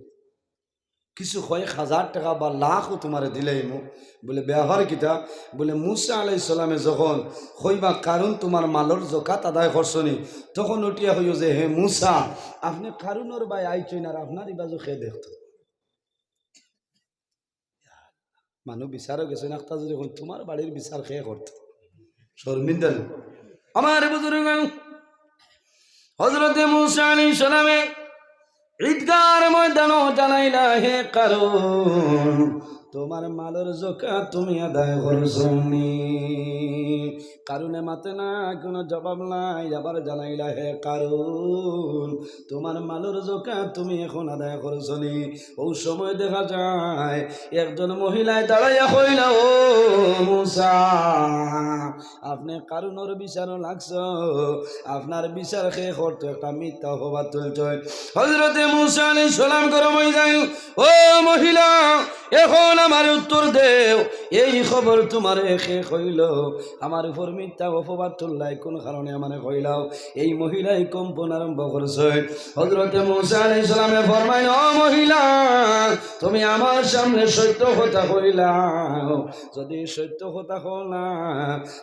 কিছু কয়েক হাজার টেকা বা লাখও তুমারে দিলাইমু।" বুলে, "ব্যাপার কিতা?" বুলে, "মুসা আলাইহিস সালামে যখন কইবা, 'কারুন তুমার মালর জকাত আদায় করছো নি,' তখন উঠিয়া কইও যে, 'হে মুসা, আপনে কারুনর বায় আইছইন, আর আপনার ই বাজু কে দেখতো?'" মানুষ বিচারো গেছইন, আখতা যুদি কইন, "তুমার বাড়ির বিচার কে করতো?" শরমিন্দা না? আমার বুজুর্গ, হযরতে মুসা আলাইহিস সালামে ইদগার ময়দানো জানাইলা, "হে কারুন, তুমার মালর জকাত তুমি আদায় করছো নি?" কারুনে মাতে না, কুনু জবাব নাই। আবার জানাইলা, "হে কারুন, তুমার মালর জকাত তুমি অখন আদায় করছো নি?" অউ সময় দেখা যায় একজন মহিলায় দাঁড়াইয়া কইলা, "ও মুসা, আপনে কারুনর বিচারো লাগছো, আপনার বিচার কে করতো?" একটা মিথ্যা অপবাদ তুলছইন। হযরতে মুসা আলাইহিস সালাম গরম অইযাইন, "ও মহিলা, অখন আমারে উত্তর দেও, এই খবর তুমারে কে কইলো? আমার উপর মিথ্যা অপবাদ তুললায়, কুন কারণে আমারে কইলাও?" এই মহিলায় কম্পন আরম্ভ করছে। হযরতে মুসা আলাইহিস সালামে ফরমাইন, "ও মহিলা, তুমি আমার সামনে সত্য কথা কইলাও, যুদি সত্য কথা কও না,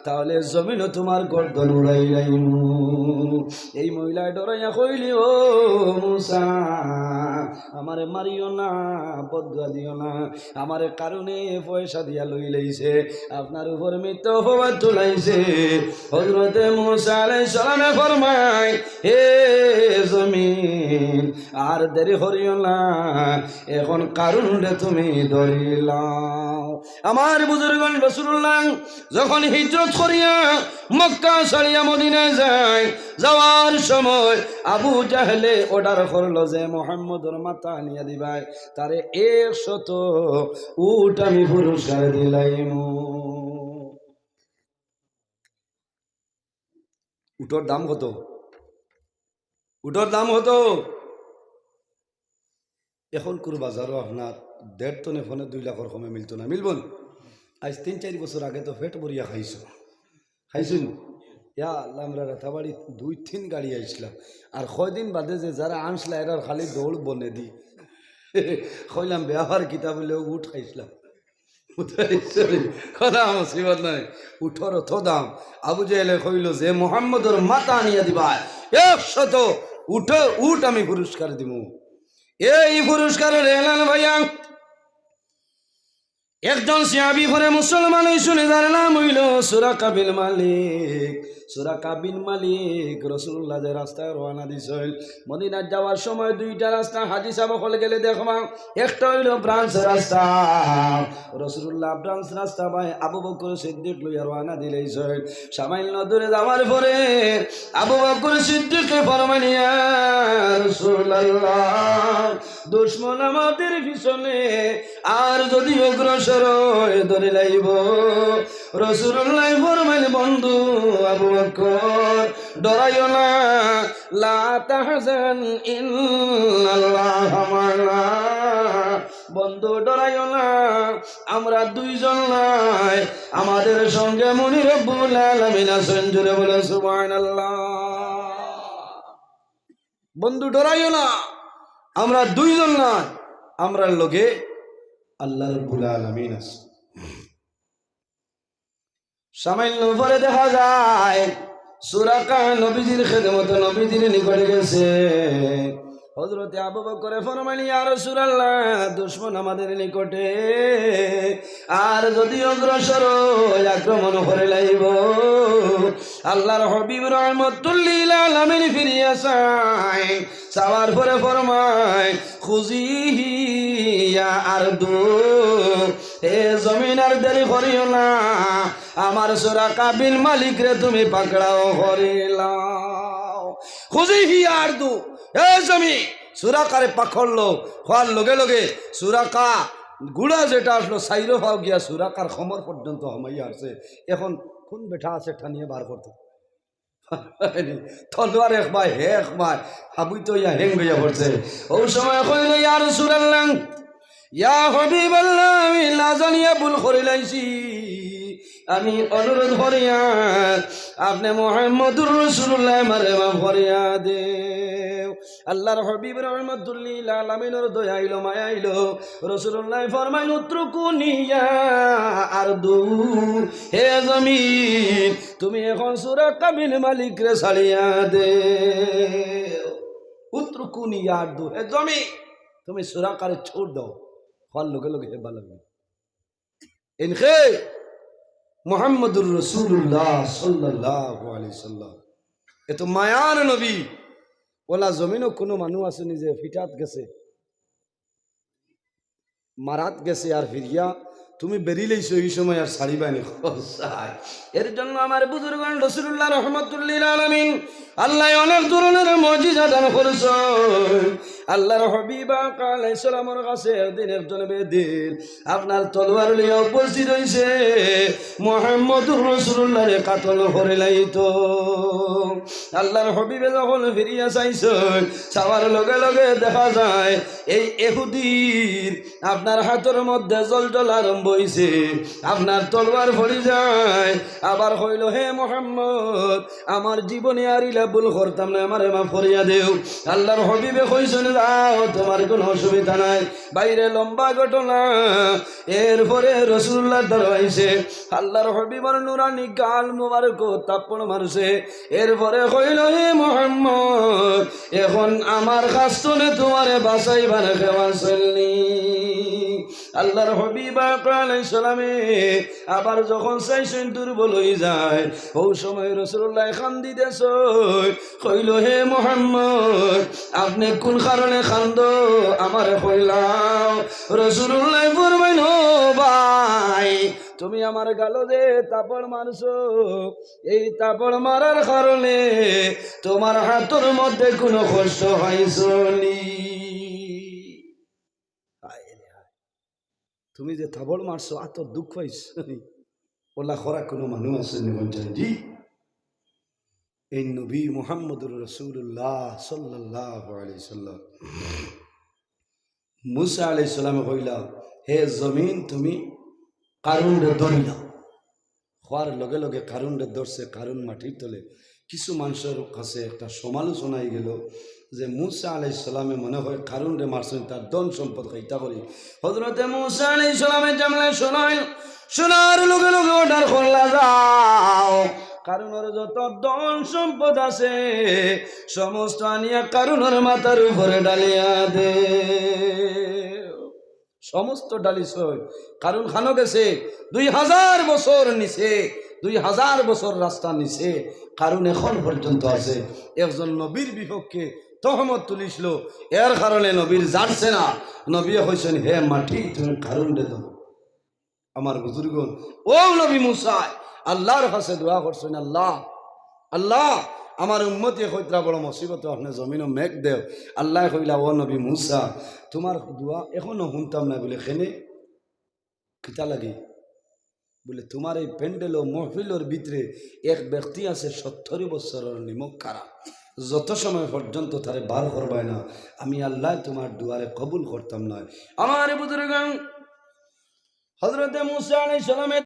তাইলে জমিনো তুমার গর্দন উড়াইলাইমু।" এই মহিলায় ডরাইয়া কইলি, "ও মুসা, আমারে মারিও না, বদদোয়া দিও না, আমারে কারুনে পয়সা দিয়া লইলাইছে, আপনার উপর মিথ্যা অপবাদ তুলাইছে।" হযরতে মুসা আলাইহিস সালামে ফরমাইন, "হে জমিন, আর দেরি করিও না, অখন কারুনরে তুমি ধরিলাও।" আমার বুজুর্গন, রাসুলুল্লাহ যখন হিজরত করিয়া মক্কা ছাড়িয়া মদিনায় যায়, যাওয়ার সময় আবু জাহেলে অর্ডার করলো যে, "মোহাম্মদর মাথা আনিয়া দিবায়, তারে একশত উট আমি পুরস্কার দিলাইমু।" উটর দাম কত? উটর দাম কত? অখনকুর বাজারো আপনার দেড় টনে পনে দুই লাখর কমে মিলতো না, মিলবো নি? আইজ তিন চাইর বছর আগে তো পেট ভরিয়া খাইছো, খাইছো নি? ইয়া আল্লাহ, আমরা রাতাবাড়ি দুই তিন গাড়ি আইছলা, আর কয়দিন বাদে যে যারা আনছলা এরার খালি দৌড় বনে দি। কইলাম, "বেয়াপার কিতা?" বলে, "উট খাইছলাম।" উটর অত দাম। আবু জেহেলে কইলো যে মোহাম্মদর মাথা আনিয়া দিবা, একশত উট, উট আমি পুরস্কার দিমু। এই পুরস্কারর এলান ভাইয়া, একজন সাহাবী পরে মুসলমান অইছইন, যার নাম অইলো সুরাকা বিন মালিক। সুরাকা বিন মালিক রাসূলুল্লাহ যে রাস্তায় রওয়ানা দিছইন, মদিনাত যাওয়ার সময় দুইটা রাস্তা, হাদিস অকল গেলে দেখবা, একটা অইলো ব্রাঞ্চ রাস্তা, রাসূলুল্লাহ ব্রাঞ্চ রাস্তা বায় আবু বকর সিদ্দিক লইয়া রওয়ানা দিলাইছইন। সামান্য দূরে যাওয়ার পরে আবু বকর সিদ্দিকে ফরমাইন, "ইয়া রাসূলুল্লাহ, দুশমন আমাদের পিছনে, আর যদি অগ্রসর অয়, ধরি লাইবো।" রাসূলুল্লাহ ফরমাইন, "বন্ধু আবু বকর, ডরাইও না, লা তাহজান, ইন্নাল্লাহা মা'আনা।" বন্ধু, ডরাইও না, আমরা দুইজন নায়, আমাদের সঙ্গে মুনি রব্বুল আলামিন আছইন। জোরে বলো সুবহানাল্লাহ। বন্ধু, ডরাইও না, আমরা দুইজন নায়, আমরার লগে আল্লাহ রব্বুল আলামিন আছইন। সামান্য পরে দেখা যায় সুরাকা নবীজির খেদমত, নবীজির নিকটে গেছে। হযরতে আবু বকরে ফরমাইন, "ইয়া রাসূলুল্লাহ, দুশমন আমাদের নিকটে, আর যদি অগ্রসর অয়, আক্রমণ করি লাইবো।" আল্লাহর হাবিব রহমাতুল্লিল আলামিন ফিরিয়া চাইন, চাওয়ার পরে ফরমাইন, "খুযিহি ইয়া আরদু, হে জমিন, আর দেরি করিও না, আমার সুরাকা বিন মালিকরে তুমি পাকড়াও করি লাও।" "খুযিহি ইয়া আরদু, হে জমিন, সুরাকারে পাকড় লও।" কওয়ার লগে লগে সুরাকা ঘুড়া যেটা আছলো, চাইরো পাও গিয়া সুরাকার কোমর পর্যন্ত হামাইয়া হারছে। অখন কুন বেটা আছে টানিয়া বার করতো? তলোয়ার এক বায়, হে এক বায়, হাবুইতো ইয়া হেং অইয়া পড়ছে। অউ সময় কইলো, "ইয়া রাসূলুল্লাহ, ইয়া হাবিবাল্লাহ, আমি না জানিয়া ভুল করিলাইছি, আমি অনুরোধ করিয়ার, আপনে মুহাম্মদুর রাসূলুল্লাহ, আমারে মাফ করিয়া দেও।" আল্লাহর হাবিব রহমাতুল্লিল আলামিনর দয়া আইলো, মায়া আইলো। রাসূলুল্লাহ ফরমাইন, "উতরুকুনি ইয়া আরদু, হে জমিন, তুমি অখন সুরাকা বিন মালিকরে ছাড়িয়া দেও।" "উতরুকুনি ইয়া আরদু, হে জমিন, তুমি সুরাকারে ছাড়ি দেও।" কওয়ার লগে লগে হে ভালা অইলো। ইন কে মুহাম্মদুর রাসূলুল্লাহ সাল্লাল্লাহু আলাইহি সাল্লাম। এত মায়ার নবী, অলা জমিনো কুনু মানুষ আছইন নি যে পিটাত গেছে, মারাত গেছে, আর ফিরিয়া তুমি বেরিলাইছো, ই সময় আর ছাড়িবায় নি? এর জন্য আমার বুজুর্গান রাসূলুল্লাহ রহমাতুল্লিল আলামিন আল্লায় অনেক ধরনের মুজিজা দান করছইন। আল্লাহর হাবিব আকা আলাইহিস সালামর কাছে একদিন একজন বেদিন আপনার তলোয়ার লইয়া উপস্থিত অইছে, মুহাম্মদুর রাসূলুল্লাহরে কাতল করিলাইতো। আল্লাহর হাবিবে যখন ফিরিয়া চাইছইন, চাওয়ার লগে লগে দেখা যায় এই ইহুদির আপনার হাতর মধ্যে জ্বলজ্বলা আরম্ভ অইছে, আপনার তলোয়ার পড়ি যায়। আবার কইলো, "হে মুহাম্মদ, আমার জীবনে আর ইলা ভুল করতাম নায়, আমারে মাফ করিয়া দেও।" আল্লাহর হাবিবে কইছইন, "যাও, তুমার কুনু অসুবিধা নাই।" বাইরে লম্বা ঘটনা। এরপরে রাসূলুল্লাহর দরবারে আইছে, আল্লাহর হাবিবর নুরানি গাল মুবারকো থাপ্পড় মারছে। এরপরে কইলো, "হে মুহাম্মদ, অখন আমার কাছ থনে তুমারে বাচাইবার কেউ আছইন নি?" আল্লাহর হাবিব আকা আলাইহিস সালামে আবার যখন চাইছইন দুর্বল অই যায়, অউ সময় রাসূলুল্লাহ কান্দি দেছইন, কইলো, "হে মুহাম্মদ, আপনে কুন কারণে কান্দো, আমারে কইলাও।" রাসূলুল্লাহ ফরমাইন, "ও ভাই, তুমি আমার গালো যে থাপ্পড় মারছো, এই থাপ্পড় মারার কারণে তুমার হাতর মধ্যে কুনু কষ্ট পাইছো নি?" হায় রে হায়। তুমি যে থাপ্পড় মারছো, আতো দুখ পাইছো নি? অলা করা কুনু মানুষ আছইন নি? বলছেন, জি। এই নবী মুহাম্মদুর রাসূলুল্লাহ সাল্লাল্লাহু আলাইহি সাল্লাম। মুসা আলাইহিস সালামে কইলা, "হে জমিন, তুমি কারুনরে ধরিলাও।" কওয়ার লগে লগে কারুনরে ধরছে, কারুন মাটির তলে। কিছু মানুষের কাছে একটা সমালোচনা অই গেল যে মুসা আলাইহিস সালামে মনে হয় কারুনরে মারছইন, তার ধন সম্পদ খাইতা করি। হযরতে মুসা আলাইহিস সালামে যেমনে শুনইন, শোনার লগে লগে অর্ডার করলা, "যাও, কারুনর যত ধন সম্পদ আছে, সমস্ত আনিয়া কারুনর মাথার উপরে ঢালিয়া দে।" সমস্ত ঢালিছইন। কারুন খানো গেছে, দুই হাজার বছর নিচে, দুই হাজার বছর রাস্তা নিচে, কারুন এখন পর্যন্ত আছে। একজন নবীর বিপক্ষে তহমত তুলিছিল, এর কারণে নবীর জারছে না। নবীয়ে কইছইন, "হে মাটি, তুমি কারুনরে ধরো।" আমার বুজুর্গন, ও নবী মুসায় আল্লাহর কাছে দোয়া করছইন, "আল্লাহ, আল্লাহ, আমার উম্মতে কইতরা বড় মুসিবত, আপনে জমিনো মেঘ দেও।" আল্লায় কইলা, "ও নবী মুসা, তুমার দোয়া এখনো হুনতাম না।" বলে, "কেনে? কিতা লাগি?" বলে, "তুমার এই প্যান্ডেল ও মহফিলর ভিতরে এক ব্যক্তি আছে সত্তর বছরর নিমক খারা, যত সময় পর্যন্ত তারে বার করবায় না, আমি আল্লায় তুমার দোয়ারে কবুল করতাম না।" আমার বুজুর্গন, হযরতে মুসা আলাইহিস সালামে